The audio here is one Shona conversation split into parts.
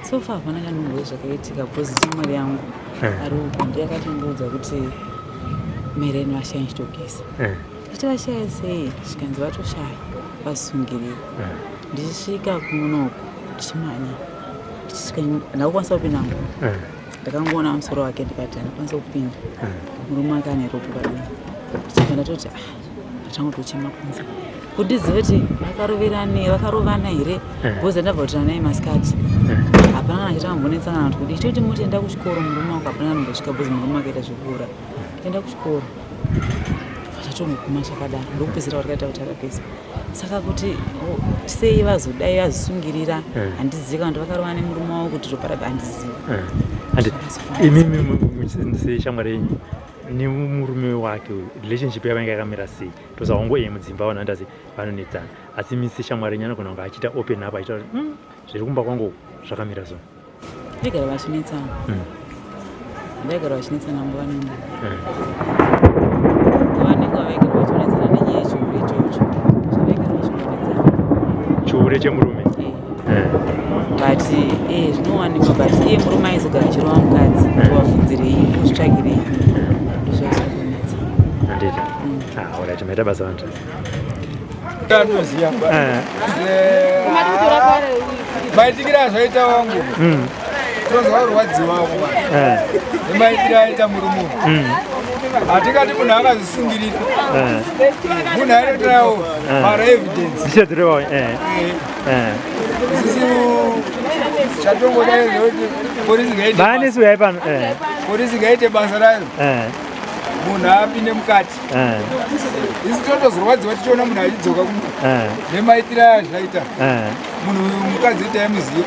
So far hapana chandinonzwa zvakaitika because shamwari yangu eh. ari uku ndiye akatondiudza kuti mereni vashaya ndichitogeza eh. ndichiti vashaya sei zvikanzi vatoshaya vasungirira eh. ndichisvika kunoku ndichimhanya ndichisvika ndakukwanisa kupinda ngo ndakangoona musoro wake ndikati handikwanisa kupinda murume wake ane ropo padini ndichibva ndatoti ah, ndatanga kutochema kunze kuti ndizive kuti vakaroverani vakarovana here eh. because ndabva kuti anai masikati eh. hapana kana chitanga kumbonetsana kana kuti kudii chitoti muti enda kuchikoro murume wako hapana anombosvika because murume akaita zvekuura enda kuchikoro zvatongoguma zvakadaro ndokupedzisira kwatakaita kuti akapedza saka kuti oh, sei vazodai vazvisungirira eh. handizivi kana kuti vakarova nemurume wavo kuti ropa rabe handizivi imimi seshamwari yenyu nemurume wake relationship yavo yanga yakamira sei toza wangu iye mudzimba vanhu andazi vanonetsana asi misi shamwari yenyu anogona kunge achiita open up achiita kuti hmm, zviri kumba kwangu zvakamira so ndaigara vachinetsana hmm. ndaigara vachinetsana nguva nenguva hmm. nguva nenguva vaigara vachinetsana nenyaya yechihure ichocho zvavaigara vachingonetsana chihure chemurume eh. eh. but eh, zvinowanikwa but iye murume aizogara achirova mukadzi kuti wafunzirei uzvitsvagirei ndozvaizongonetsa handiti ah, alright maita basa vantu Tatoziya. Eh. Maitikira azvaita wangu. Mm. Tinozwa kurwadziwa wangu. Eh. Nemaitira aita murume. Mm. Hatingati munhu akazvisungirira. Eh. Munhu ainotorawo mara evidence. Ndichadzirewawo eh. Eh. Sisi chatongoda kuti polisi ngaite. Bani suyai pano. Eh. Polisi ngaite basa rayo. Eh. Munhu apinde mukati. Eh. Isu totozorwadziwa tichiona munhu achidzoka kuno eh. nemaitiro azvaita eh. munhu mukadzi taimuziva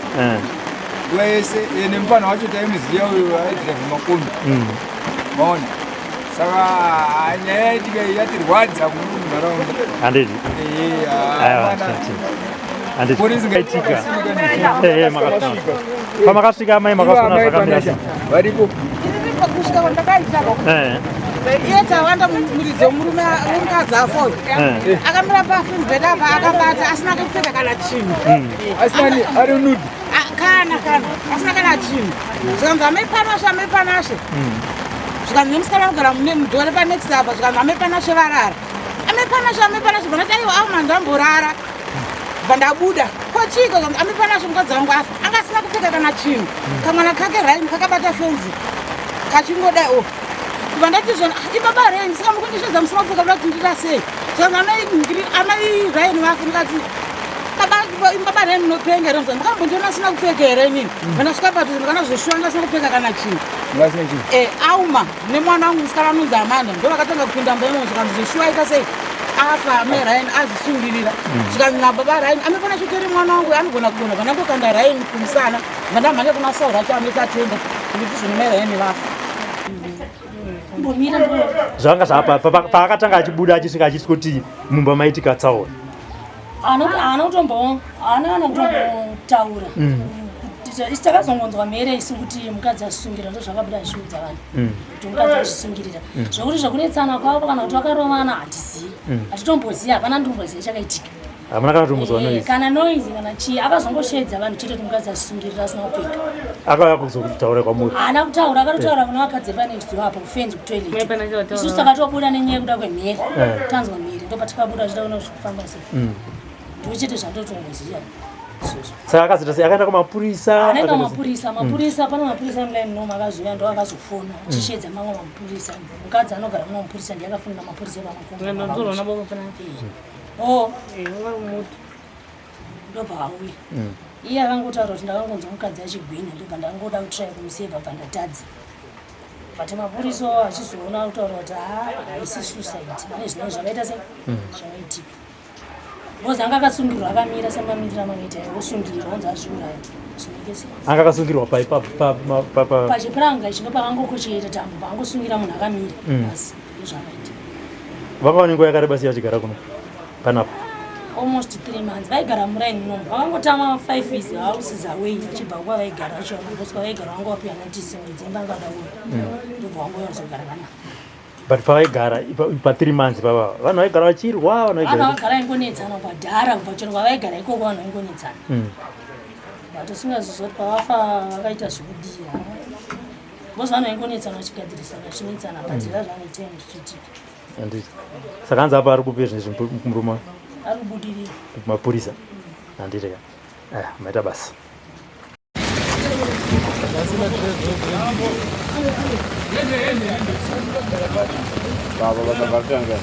nguva yese nemufana wacho taimuziva uyo aidhiraivha makombi mm. maona saka nyaya yaitika yatirwadza kuno munharaunda handiti pamakasvika amai makasona zvakamira sei varipo kusvika kwandakaita eh. iye tawanda muridzi wemurume wemukadzi afa uyu eh. akamira pafembeda apa akabata asina kupfeka kana chinhu hmm. asina ari nude ah, kana kana asina kana chinhu zvikanzi amai panashe amai panashe hmm. zvikanzi nemusikana anogara mune mudhore panext apa zvikanzi amai panashe varara amai panashe amai panashe vanoti aiwa auma ndamborara bva ndabuda ko chiiko ame panazvo mukadzi wangu afa anga asina kupfeka kana chinhu kamwana kake raini kakabata fenzi kachingodai o kubva ndati zvona ah, ibaba raini saka mukundisvedza musina kupfeka kuda kuti ndita sei zvanzi amai raini vafa ndikati baba raini munopenga here mukambondiona asina kupfeka here inini vandasvika padhuze ndikana zveshuwa ndasina kupfeka kana chinhu eh, auma nemwana wangu musikana anonzi amanda ndo vakatanga kupinda mumba imomo zvikanzi zveshuwa aita sei afa ame rain azvisungirira mm. zvikanzi nababa rain amefana chitori mwana wangu anogona kudonha vandangokanda rain kumusana vandamhanya kuna sauro acho anoita tenda kuti zvino mai rain vafa zvanga zvapa paakatanga achibuda achisvika achisvikoti mumba maitika tsaona haana kutombo haana kana kutombotaura mm. isu takazongonzwa mhere isu kuti mukadzi azvisungira ndo zvakabuda zvichiudza vanhu mm. kuti mukadzi azvisungirira mm. zvekuti zvekunetsana kwavo kana kuti vakarovana hatizivi hatitombozivi hapana nditomboziva chakaitika hamuna kana kutombozwa eh, noise kana noise kana chii akazongosheedza vanhu chete kuti mukadzi azvisungirira asina kupfeka akauya kuzotaura kwamuri haana kutaura akatotaura kuna vakadzi vepanext door apo kufenzi kutoilet isusu takatobuda nenyaya yekuda kwemhere eh. tanzwa mhere ndopatikabuda tichida kuona kufamba sei mm. ndochete zvandotongoziva izvozvo saka akazoita sei akaenda kumapurisa anaenda kumapurisa mapurisa pane mapurisa emulaini munomu akazouya ndo akazofona achisheedza mamwe mapurisa mukadzi anogara muno mupurisa ndiye akafonera mapurisa epamakombo o ndobva auya mm. iye akangotaura kuti ndakangonzwa mukadzi achigwina ndobva ndangoda kutry kumusevha bva ndatadza. But mapurisa achizoona kutaura kuti haa haisi suicide, pane zvimwe zvakaita se zvakaitika. Because anga akasungirwa akamira semamiriro amakaita osungirwa onzi azviuraya. Zvinenge se Anga akasungirwa pai pa pachipuranga ichi ndopakangokochera tambo paangosungira munhu akamira basi ndozvakaita. Vanga vane nguva yakareba sei vachigara kuno panapa? Almost 3 months vaigara muraini munomu. Vakangotama 5 houses away vachibva kwavaigara vacho, because kwavaigara vanga vapiwa notice kuti dzimba ngada uya, ndobva vangoya kuzogara panapa. But pavaigara pa 3 months pava, vanhu vaigara vachirwa, vanhu vanhu vaigara vagara vaingonetsana padhara kubva chero kwavaigara ikoko, vanhu vaingonetsana. But usingazozoti pavafa vakaita zvekudii, because vanhu vaingonetsana vachigadzirisana, vachinetsana, but zvazvane time zvichiitika. Handiti saka hanzi apa ari kupi zvinezvi murume? Ari kubudirira. Mapurisa, handiti ka? Aya, maita basa. Baba, baba, baba.